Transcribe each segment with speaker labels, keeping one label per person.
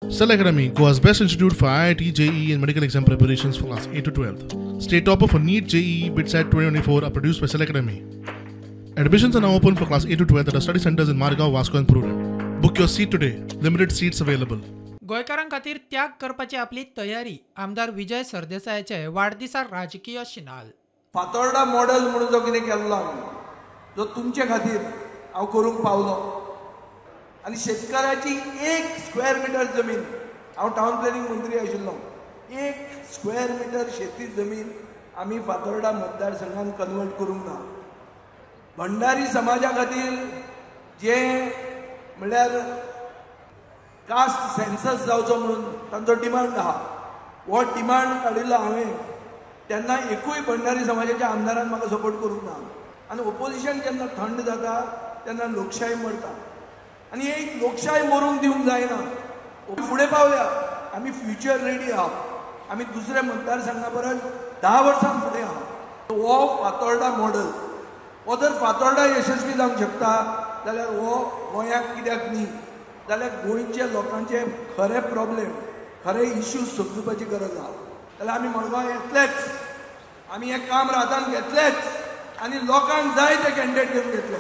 Speaker 1: Cell Academy, Goa's best institute for IIT, JEE and medical exam preparations for class 8 to 12. State topper for NEET, JEE, BITSAT 2024 are produced by Cell Academy. Admissions are now open for class 8 to 12 at our study centers in Margao, Vasco and Prudent. Book your seat today. Limited seats available.
Speaker 2: गोंयकारां खातीर त्याग करपाची आपली तयारी आमदार विजय सरदेसायाचे वाडदिसा राजकीय शिनाल.
Speaker 3: Fatorda model म्हणून जो कितें केल्लो आमी, जो तुमचे खातीर हांव करूंक पावलो. आनी शेतकाराची 1 स्क्वेअर मिटर जमीन, हांव टावन प्लॅनिंग मंत्री आशिल्लो, 1 स्क्वेअर मिटर शेती जमीन आमी फातोर्डा मतदारसंघान कन्वर्ट करूंक ना. भंडारी समाजा खातीर जे म्हणल्यार कास्ट सेन्सस जावचो म्हणून तांचो डिमांड आहा, हो डिमांड काडिल्लो हांवें तेन्ना एकूय भंडारी समाजाच्या आमदारान म्हाका सपोर्ट करूंक ना. आनी ओपोजिशन जेन्ना थंड जाता तेन्ना लोकशाय मरता, आनी एक लोकशाय मरूंक दिवंक जायना. फुडें पावल्या आमी, फ्युचर रेडी आहा, आमी दुसऱ्या मतदारसंघा परस 10 वर्सां फुडें आहा. हो फातोर्डा मॉडल हो जर फातोर्डा यशस्वी जावंक शकता जाल्यार हो गोंयाक कित्याक न्ही? जाल्यार गोंयच्या लोकांचे खरे प्रॉब्लेम, खरे इश्यूज समजुपाची गरज आहा. जाल्यार आमी मडगांव येतलेच, आमी हें काम हातान घेतलेच आनी लोकांक जाय ते कॅन्डिडेट घेवन घेतले.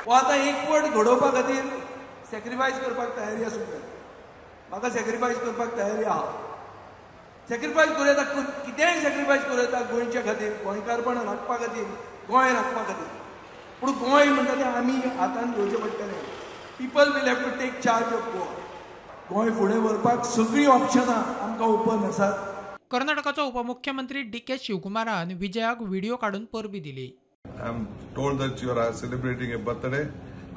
Speaker 3: हो आतां एकवट घडोवपा खातीर सॅक्रिफायस करपाक तयारी आसूंक जाय. म्हाका सॅक्रिफायस करपाक तयारी आहा. सॅक्रिफायस करूं येता, कितेंय सॅक्रिफायस करूं येता गोंयच्या खातीर, गोंयकारपण राखपा खातीर, गोंय राखपा खातीर. पूण गोंय म्हणटा तें आमी हातान घेवचें पडटलें. People will have to take charge of Goa. Goa फुडें व्हरपाक सगळीं ऑप्शनां आमकां ओपन आसात.
Speaker 2: कर्नाटकाचो उपमुख्यमंत्री डी के शिवकुमारान विजयाक व्हिडिओ काडून परबी दिली.
Speaker 4: I am told that you are celebrating a birthday.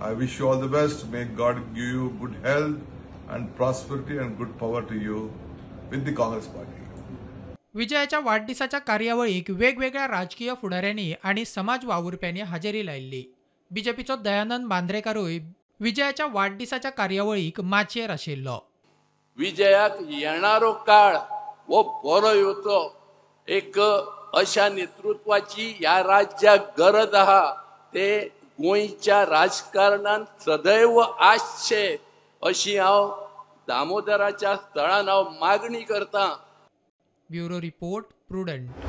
Speaker 4: I wish you all the best. May God give you good health and prosperity and good power to you with the Congress party.
Speaker 2: विजयाच्या वाडदिसाच्या कार्यावळीक वेगवेगळ्या राजकीय फुडाऱ्यांनी आनी समाज वावुरप्यांनी हाजेरी लायिल्ली. बीजेपीचो दयानंद मांद्रेकारूय विजयाच्या वाडदिसाच्या कार्यावळीक माचयेर आशिल्लो.
Speaker 5: विजयाक येणारो काळ हो बरो येवचो, एक अशा नेतृत्वाची ह्या राज्याक गरज आहा. ते गोंयच्या राजकारणान सदैव आसचे अशी हांव दामोदराच्या स्थळान हांव मागणी करता.
Speaker 2: Bureau report, Prudent.